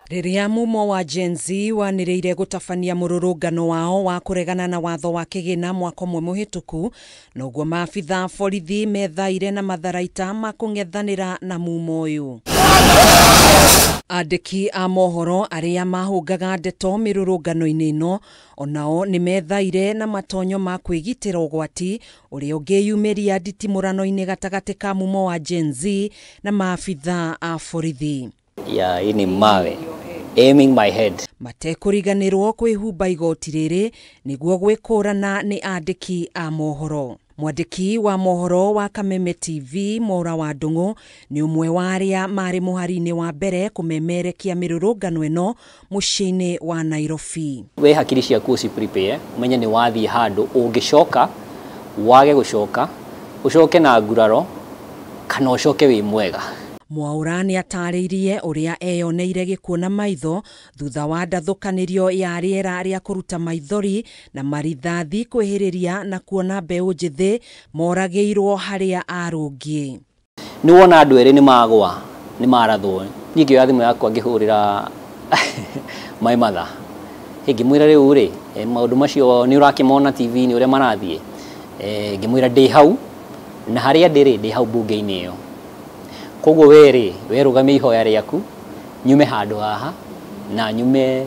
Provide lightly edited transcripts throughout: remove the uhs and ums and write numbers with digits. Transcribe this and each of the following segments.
Rĩrĩa mumo wa Gen Z wanĩrĩire gũtabania mũrũrũngano wao wa kũregana na watho wa kĩgĩna mwaka ũmwe mũhĩtũku, noguo maabitha borithi methaire na matharaita ma kũng'ethanĩra na mumo ũyũ. Andĩki a mohoro arĩa mahũngaga ndeto mĩrũrũngano-inĩ ĩno onao nĩ methaire na matonyo ma kwĩgitĩra ũgwati ũrĩa ũngĩyumĩria nditimũrano-inĩ gatagatĩ ka mumo wa Gen Z na maabitha a borithi. Yeah, hii ni mawe aiming my head. Matekũriganĩrwo kwĩhumba igoti rĩrĩ nĩguo gwĩkũrana nĩ andĩki a mohoro. Mwandĩki wa mohoro wa Kameme TV Mwaura wa Ndung'u nĩ ũmwe wa arĩa marĩ mũhari-inĩ wa mbere kũmemerekia mĩrũrũngano ĩno mũciĩ-inĩ wa Nairobi. We hakiri ciaku ũci prepare, ũmenye nĩ wathiĩ handũ ũngĩcoka wage gũcoka, ũcoke na nguraro kana ũcoke wĩ mwega. Mwaura nĩ atarĩirie ũrĩa eyoneire gĩkuũ na maitho thutha wa ndathũkanĩrio ya rĩera rĩa kũruta maithori na marithathi kwĩhĩrĩria na kuona mbeũ njĩthĩ moragĩirwo harĩa arũngiĩ. Nĩ wona andũ erĩ nĩ magwa, nĩ marathwo. Niĩ ngĩoya thimũ yakwa ngĩhũrĩra my mother. Ngĩmwĩra rĩu rĩ, maũndũ macio nĩ ũrakĩmona TV-inĩ ũrĩa marathiĩ. Ngĩmwĩra ndĩ hau na harĩa ndĩ rĩ, ndĩ hau mbunge-inĩ ĩyo. Koguo we rĩ, we rũgamia ihoya rĩaku, nyume handũ haha na nyume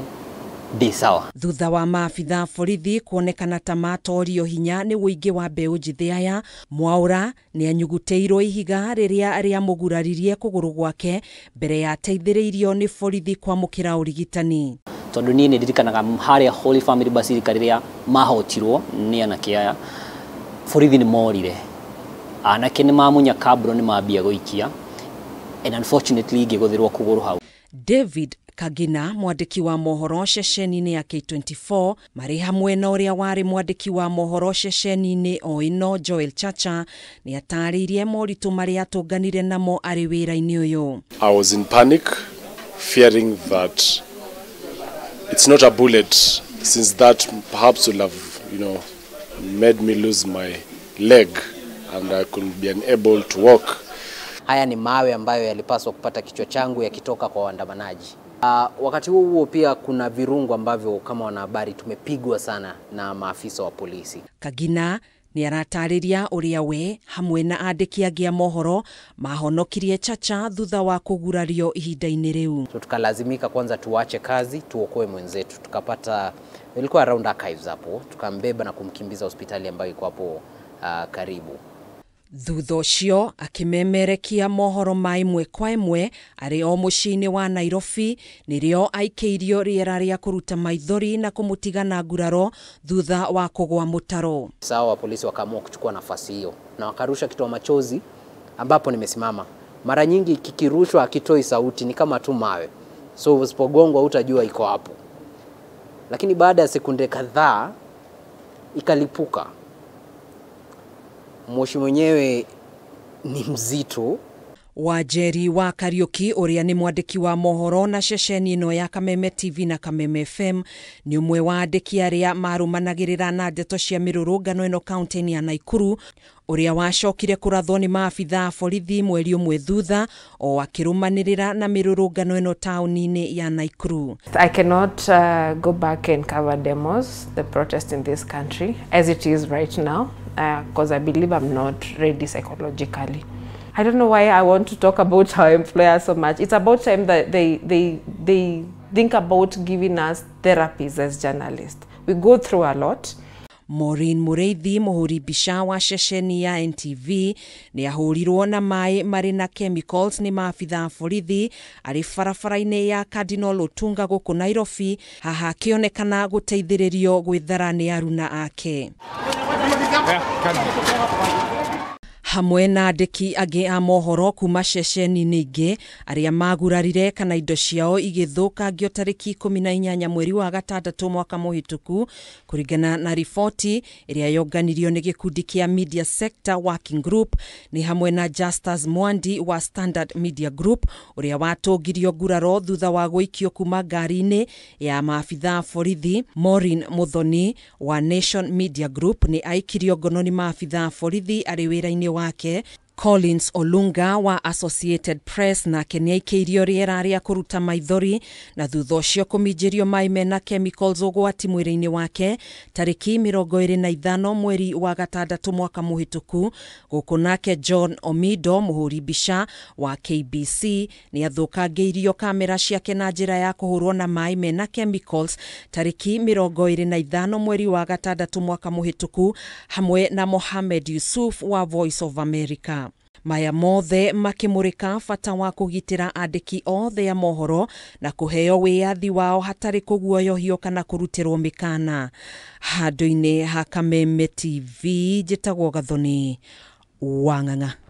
ndĩ sawa. Thutha wa maabitha borithi kuonekana ta matorio hinya nĩ ũingĩ wa mbeũ njĩthĩ aya, Mwaura nĩ anyugutĩirwo ihiga rĩrĩa rĩamũguraririe kũgũrũ gwake mbere ya ateithĩrĩirio nĩ borithi kwamũkĩra ũrigitani. Tondũ niĩ nĩ ndirikanaga harĩa Holy Family Basilica rĩrĩa mahotirwo nĩ anake aya, borithi nĩ morire. Anake nĩ mamunya kamburo nĩ mambia gũikia. And unfortunately ngĩgũthĩrwo kũgũrũ hau. David Kagina, mwandĩki wa mohoro ceceni-inĩ ya K24, marĩ hamwe na ũrĩa warĩ mwandĩki wa mohoro ceceni-inĩ o ĩno Joel Chacha, nĩ atarĩirie moritũ marĩa atũnganire namo arĩ wĩra-inĩ ũyũ. I was in panic, fearing that it's not a bullet, since that perhaps would have, you know, made me lose my leg and I could be unable to walk. Haya ni mawe ambayo yalipaswa kupata kichwa changu yakitoka kwa waandamanaji. Wakati huo huo pia kuna virungu ambavyo kama wanahabari tumepigwa sana na maafisa wa polisi. Kagina nĩ aratarĩria ũrĩa we hamwe na andĩki angĩ a mohoro mahonokirie Chacha thutha wa kũgurario ihinda-inĩ rĩu. So tukalazimika kwanza tuache kazi tuokoe mwenzetu. Tukapata, ilikuwa around archives hapo, tukambeba na kumkimbiza hospitali ambayo iko hapo karibu. Thutha ũcio akĩmemerekia mohoro ma ĩmwe kwa ĩmwe arĩ o mũciĩ-inĩ wa Nairobi, nĩrĩo aikĩirio rĩera rĩa kũruta maithori na kũmũtiga na nguraro thutha wa kũgwa mũtaro. Sawa, polisi wakaamua kuchukua nafasi hiyo na wakarusha kitoa machozi ambapo nimesimama. Mara nyingi kikirushwa hakitoi sauti, ni kama tu mawe, so usipogongwa hutajua iko hapo. Lakini baada ya sekunde kadhaa ikalipuka. Moshi mwenyewe ni mzito. Wanjeri wa Kariuki ũrĩa nĩ mwandĩki wa mohoro na ceceni ĩno ya Kameme TV na Kameme FM nĩ ũmwe wa andĩki arĩa marũmanagĩrĩra na ndeto cia mĩrũrũngano ĩno kaunti-inĩ ya Nakuru, ũrĩa wacokire kũrathwo nĩ maabitha a borithi mweri ũmwe thutha o akĩrũmanĩrĩra na mĩrũrũngano ĩno taũni-inĩ ya Nakuru. I cannot go back and cover demos, the protest in this country as it is right now, because I believe I'm not ready psychologically. I don't know why I want to talk about our employer so much. It's about time that they think about giving us therapies as journalists. We go through a lot. Maureen Mũrĩithi, mũhũri mbica wa ceceni ya NTV, nĩ ahũrirwo na maĩ marĩ na chemicals nĩ maabitha a borithi arĩ barabara-inĩ ya Cardinal Otunga gũkũ Nairobi, haha akĩonekana gũteithĩrĩrio gwĩthara nĩ aruna ake. Hamwe na andĩki angĩ a mohoro kuma ceceni-inĩ ingĩ arĩa magurarire kana indo ciao igĩthũkangio tarĩki 18 mweri wa gatandatũ mwaka mũhĩtũku, kũringana na riboti ĩrĩa yonganirio nĩ gĩkundi kĩa Media Sector Working Group, nĩ hamwe na Justus Mwandi wa Standard Media Group ũrĩa watũngirio nguraro thutha wa gũikio kuma ngari-inĩ ya maabitha a borithi. Maureen Muthoni wa Nation Media Group nĩ aikirio ngono nĩ maabitha a borithi arĩ wĩra-inĩ wake. Collins Olunga wa Associated Press nake nĩaikĩirio rĩera rĩa kũruta maithori na thutha ũcio kũminjĩrio maĩ mena chemicals ũgwati mwĩrĩ-inĩ wake tarĩki 25 mweri wa gatandatũ mwaka mũhĩtũku. Gũkũ nake John Omido, mũhũri mbica wa KBC, nĩathũkangĩirio kamera ciake na njĩra ya kũhũrwo na maĩ mena chemicals tarĩki 25 mweri wa gatandatũ mwaka mũhĩtũku, hamwe na Mohamed Yusuf wa Voice of America. Maya mothe makĩmũrĩka bata wa kũgitĩra andĩki othe a mohoro na kũheo wĩyathi wao hatarĩ kũguoyohio kana kũrutĩrwo mĩkana. Handũ-inĩ ha Kameme TV, njĩtagwo Gathoni Wang'ang'a.